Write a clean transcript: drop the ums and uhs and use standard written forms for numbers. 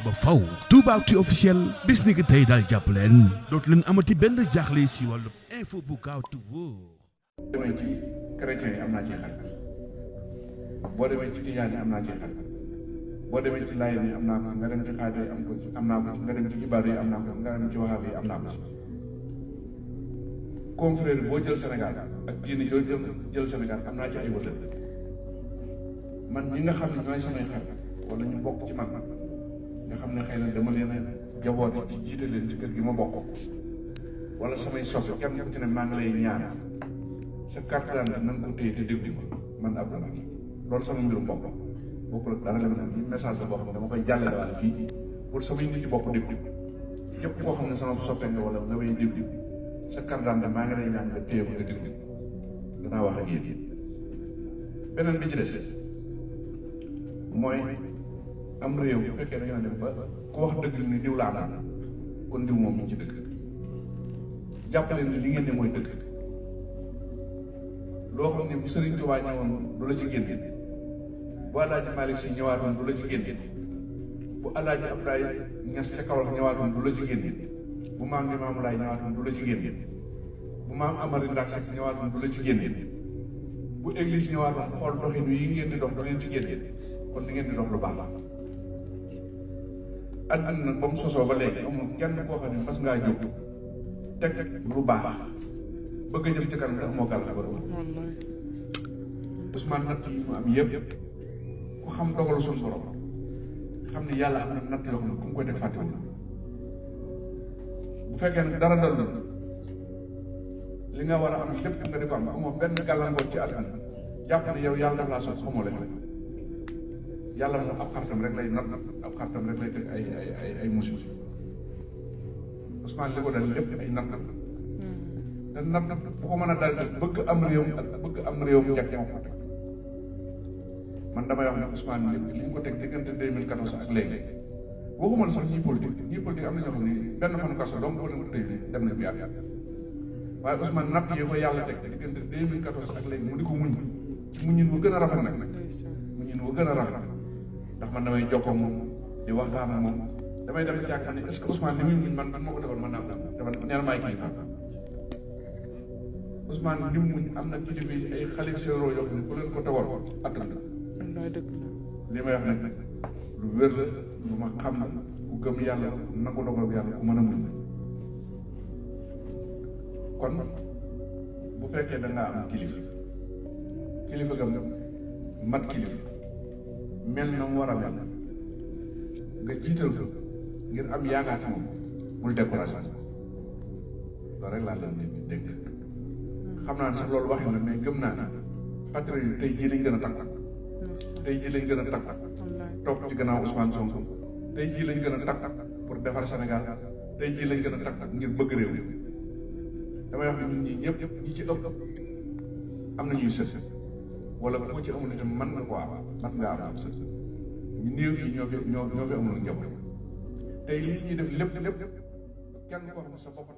ba faw Toubactu officiel bis ni ki tey daal jàpp leen dootu leen amati benn jaaxle si wàllu info bu gaaw te wóor. demee ci chrétien yi am naa ci xarit boo demee ci tijaan yi am naa ci xarit boo demee ci laayeen yi am naa ko nga dem ci xaadir yi am naa ko nga dem ci ibaadu yi am naa ko nga dem ci waxaab yi am naa ko confrère boo jël Sénégal ak diine joo jël Sénégal am naa ci ay wëllëg man ñi nga xam ne ñooy samay xarit wala ñu bokk ci man nga xam ne xëy na dama leen a jaboote ci jiite leen ci kër gi ma bokk wala samay soppe kenn ku ci ne maa ngi lay ñaan sa carte d'identité na nga ko téye te déglu man Abdou Mbacké loolu sama mbirum bopp bokkul ak dara la message la boo xam ne dama koy jàllale waale fii pour samay nit ci bopp déglu képp koo xam ne sama soppe nga wala nga may déglu sa carte d'identité maa ngi lay ñaan nga téye ko te déglu danaa wax ak yéen beneen bi ci des mooy am réew bu fekkee dañoo dem ba ku wax dëgg ni diw laa naan kon diw moom ñu ci dëgg jàppale ni li ngeen ne mooy dëgg loo xam ne bu Sëriñ Tuubaa ñëwoon du la ci génne bu Alaaji Maalik Si ñëwaatoon du la ci génne bu Alaaji Abdoulaye Ñas ca Kawlax ñëwaatoon du la ci génne bu maam Limaamu Laay ñëwaatoon du la ci génne bu maam Amari Ndaak Sekk ñëwaatoon du la ci génne bu église ñëwaatoon xool doxinu yi ngeen di dox du leen ci génne kon di ngeen di dox lu baax la àdduna nag ba mu sosoo ba léegi amul kenn koo xam ne mas ngaa jóg teg lu baax bëgg a jëm ci kanam ndax moo gàllankoor Ousmane natt yi mu am yëpp ku xam dogalu suñu borom xam ne yàlla am na natt yoo xam ne ku mu koy teg fàttewul bu fekkee nag dara dal na li nga war a am lépp nga di ko am amoo benn gàllankoor ci àdduna jàpp ne yow yàlla daf laa sos xamoo leen yàlla moom ab xaritam rek lay natt ab xaritam rek lay teg ay musiba Ousmane li ko dal lépp ay natt te natt bu ko mën a dal bëgg am réew ak bëgg am réew jag moo ko teg man damay wax ne Ousmane li ñu ko teg diggante 2014 ak léegi waxuma la sax ñii politique am na ñoo xam ne benn fan kaso donc ko leen ko tëy dem na bi at waaye Ousmane natt yi ko yàlla teg diggante 2014 ak léegi mu di ko muñin wu gën a rafet nag muñin wu gën a rafet ndax man damay jokkoo moom di waxtaan ak moom damay dem ci yaakaar ne est-ce que Ousmane li muy muñ man moo ko defoon mën naa ko dama neen maay kilifa Ousmane li mu muñ am na kilifa yi ay xalif généraux yoo xam ne ku leen ko tegoon attan li may wax nag lu wér la lu ma xam ku gëm yàlla nangu dogal yàlla ku mën a muñ kon bu fekkee da ngaa am kilifa gam mat kilifa mel na mu war a mel nga jiital ko ngir am yaakaar ci moom bul découragé loolu rek laa leen di dégg xam naa ne sax loolu waxi na mais gëm naa ne patriote yi tey jii lañ gën a takk tey jii lañ gën a takk topp ci gannaaw Ousmane Sonko tey jii lañ gën a takk pour defar Sénégal tey jii lañ gën a takk ngir bëgg réew damay wax ne ñun ñii ñëpp ñi ci ëpp am na ñuy sët wala bu ci amul itam mën nga ko am mën ngaa am sët ñu néew fii ñoo fi amul njaboot tey lii ñuy def lépp kenn koo xam ne sa bopp